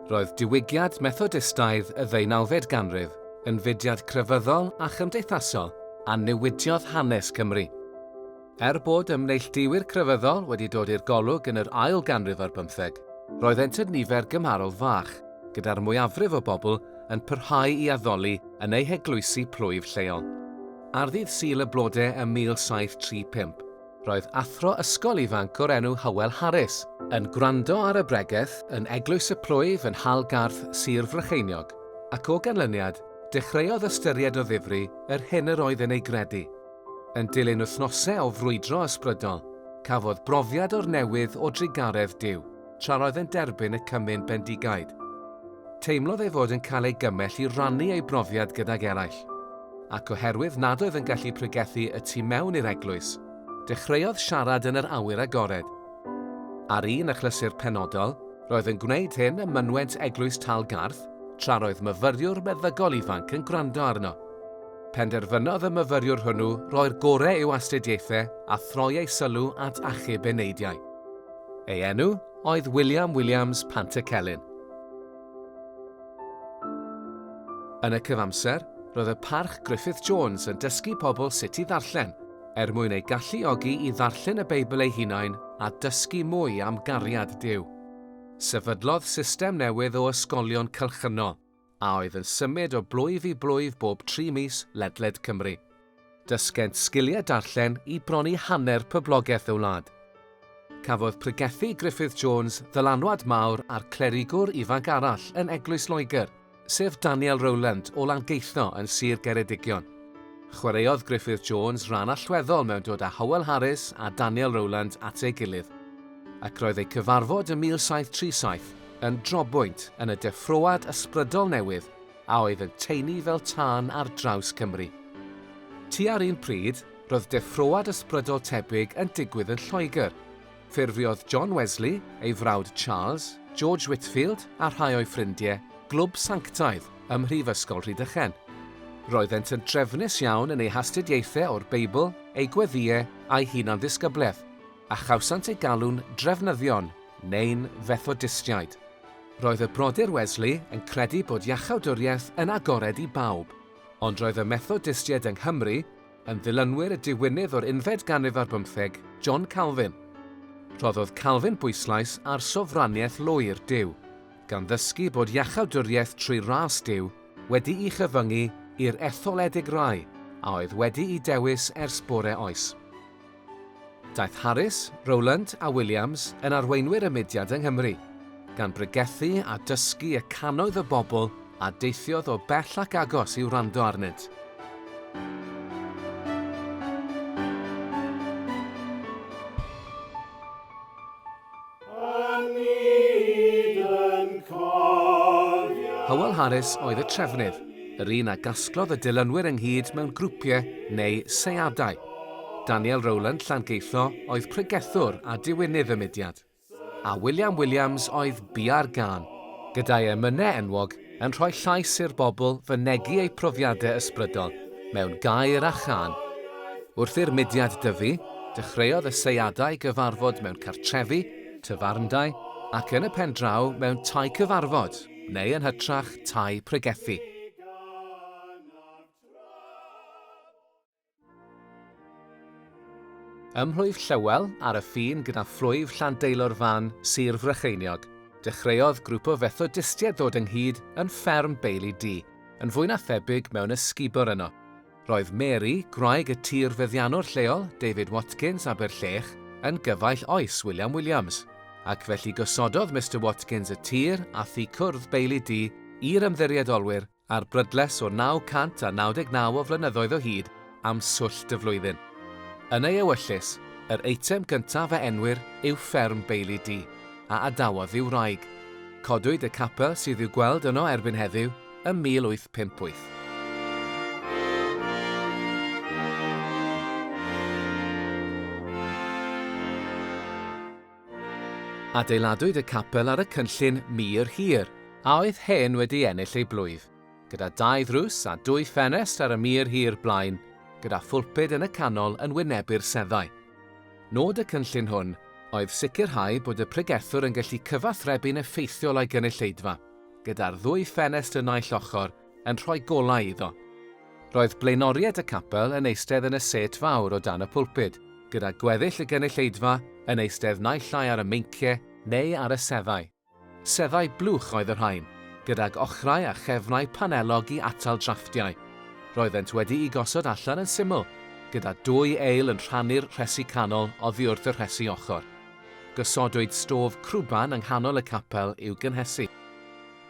Roedd diwygiad Methodistaidd y ddeunawfed ganrif yn fudiad crefyddol a chymdeithasol a newidiodd hanes Cymru. Er bod ymneilltuwyr crefyddol wedi dod i'r golwg yn yr ail ganrif ar bymtheg, roeddent yn nifer gymharol fach, gyda'r mwyafrif o bobl yn parhau i addoli yn eu heglwysi plwyf lleol. Ar ddydd Sul y Blode ym 1735, Roedd athro ysgol ifanc o'r enw Hywel Harris yn gwrando ar y bregeth yn Eglwys y Plwyf yn Nhalgarth, Sir Frycheiniog, ac o ganlyniad, dechreuodd ystyried o ddifri yr hyn yr oedd yn ei gredu. Yn dilyn wythnosau o frwydro ysbrydol, cafodd brofiad o'r newydd o drugaredd Duw, tra'r oedd yn derbyn y cymun bendigaid. Teimlodd ei fod yn cael ei gymell i rannu ei brofiad gydag eraill, ac oherwydd nad oedd yn gallu pregethu y tu mewn i'r eglwys, dechreuodd siarad yn yr awyr agored. Ar un achlysur penodol, roedd yn gwneud hyn ym mynwent Eglwys Tal Garth, tra'r oedd myfyriwr meddygol ifanc yn gwrando arno. Penderfynodd y myfyriwr hwnnw roi'r gorau i'w astudiaethau a throi ei sylw at achub eneidiau. Ei enw oedd William Williams Pantycelyn. Yn y cyfamser, roedd y Parch Griffith Jones yn dysgu pobl sut i ddarllen, er mwyn eu galluogi i ddarllen y Beibl eu hunain a dysgu mwy am gariad Duw. Sefydlodd system newydd o ysgolion cylchynol, a oedd yn symud o blwyf i blwyf bob tri mis ledled Cymru. Dysgent sgiliau darllen i bron i hanner poblogaeth y wlad. Cafodd pregethu Griffith Jones ddylanwad mawr ar clerigwr ifanc arall yn Eglwys Loegr, sef Daniel Rowland o Langeitho yn Sir Geredigion. Chwaraeodd Griffith Jones ran allweddol mewn dod â Howell Harris a Daniel Rowland at ei gilydd, ac roedd eu cyfarfod ym 1737 yn drobwynt yn y deffroad ysbrydol newydd a oedd yn taenu fel tân ar draws Cymru. Tua'r un pryd, roedd deffroad ysbrydol tebyg yn digwydd yn Lloegr. Ffurfiodd John Wesley, ei frawd Charles, George Whitefield a rhai o'i ffrindiau glwb sanctaidd ym Mhrifysgol Rhydychen. Roeddent yn drefnus iawn yn eu hastudiaethau o'r Beibl, eu gweddïau a'u hunanddisgyblaeth, a chawsant eu galw'n drefnyddion neu'n Fethodistiaid. Roedd y brodyr Wesley yn credu bod iachawdwriaeth yn agored i bawb, ond roedd y Methodistiaid yng Nghymru yn ddilynwyr y diwinydd o'r unfed ganrif ar bymtheg, John Calvin. Rhoddodd Calvin bwyslais ar sofraniaeth lwyr Duw, gan ddysgu bod iachawdwriaeth trwy ras Duw wedi'i chyfyngu i'r etholedig rai a oedd wedi'u dewis ers bore oes. Daeth Harris, Rowland a Williams yn arweinwyr y mudiad yng Nghymru, gan bregethu a dysgu y cannoedd o bobl a deithiodd o bell ac agos i wrando arnynt. Hywel Harris oedd y trefnydd, yr un a gasglodd y dilynwyr ynghyd mewn grwpiau neu seiadau. Daniel Rowland Llangeitho oedd pregethwr a diwinydd y mudiad, a William Williams oedd biau'r gân, gyda'i emynau enwog yn rhoi llais i'r bobl fynegi eu profiadau ysbrydol mewn gair a chân. Wrth i'r mudiad dyfu, dechreuodd y seiadau gyfarfod mewn cartrefi, tafarndai, ac yn y pen draw mewn tai cyfarfod, neu yn hytrach tai pregethu. Ym mhlwyf Llywel, ar y ffin gyda phlwyf Llandeilo'r Fan, Sir Frycheiniog, dechreuodd grŵp o Fethodistiaid ddod ynghyd yn fferm Beili Du, yn fwy na thebyg mewn ysgubor yno. Roedd Mary, gwraig y tir feddiannwr lleol, David Watkins, Aberllech, yn gyfaill oes William Williams, ac felly gosododd Mister Watkins y tir a thŷ cwrdd Beili Du i'r ymddiriedolwyr Ar brydles o 999 o flynyddoedd o hyd am swllt y flwyddyn. Yn ei ewyllys, yr eitem gyntaf a enwir yw Fferm Beili Du, a adawodd i'w wraig. Codwyd y capel sydd i'w gweld yno erbyn heddiw ym 1858. Adeiladwyd y capel ar y cynllun Mur Hir, a oedd hen wedi ennill ei blwyf, gyda dau ddrws a dwy ffenest ar y mur hir blaen, gyda phulpud yn y canol yn wynebu'r seddau. Nod y cynllun hwn oedd sicrhau bod y pregethwr yn gallu cyfathrebu'n effeithiol â'i gynulleidfa. gyda'r ddwy ffenest y naill ochr yn rhoi golau iddo. Roedd blaenoriaid y capel yn eistedd yn y sêt fawr o dan y pulpud, gyda gweddill y gynulleidfa yn eistedd naill ai ar y meinciau neu ar y seddau. Seddau blwch oedd y rhain, gydag ochrau a chefnau panelog i atal drafftiau. Roeddent wedi'u gosod allan yn syml, gyda dwy eil yn rhannu'r rhesi canol oddi wrth y rhesi ochr. Gosodwyd stôf crwban yng nghanol y capel i'w gynhesu.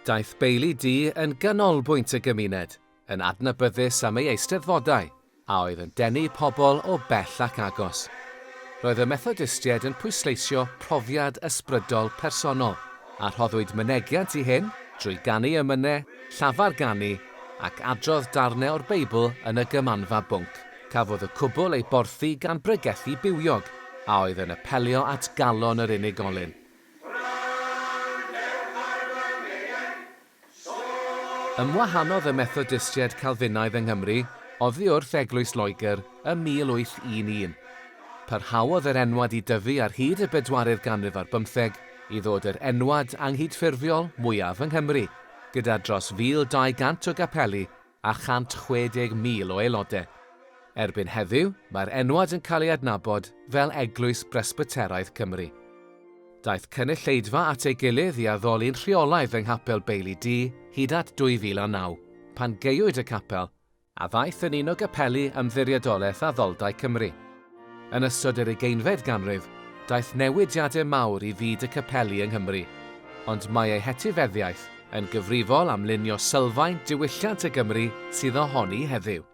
Daeth Beili Du yn ganolbwynt y gymuned, yn adnabyddus am ei eisteddfodau, a oedd yn denu pobl o bell ac agos. Roedd y Methodistiaid yn pwysleisio profiad ysbrydol personol, a rhoddwyd mynegiant i hyn drwy ganu emynau, llafar ganu, ac adrodd darnau o'r Beibl yn y Gymanfa Bwnc. Cafodd y cwbl ei borthi gan bregethu bywiog, a oedd yn apelio at galon yr unigolyn. Ymwahanodd y Methodistiaid Calfinaidd yng Nghymru oddi wrth Eglwys Loegr ym 1811. Parhaodd yr enwad i dyfu ar hyd y bedwaredd ganrif ar bymtheg i ddod yr enwad anghydffurfiol mwyaf yng Nghymru, gyda dros 1,200 o gapeli a 160,000 o aelodau. Erbyn heddiw, mae'r enwad yn cael ei adnabod fel Eglwys Bresbyteraidd Cymru. Daeth cynulleidfa at ei gilydd i addoli'n rheolaidd yng Nghapel Beili Du hyd at 2009, pan gaewyd y capel, a ddaeth yn un o gapeli Ymddiriedolaeth Addoldai Cymru. Yn ystod yr ugeinfed ganrif, daeth newidiadau mawr i fyd y capeli yng Nghymru, ond mae ei hetifeddiaeth yn gyfrifol am lunio sylfaen diwylliant y Gymru sydd ohoni heddiw.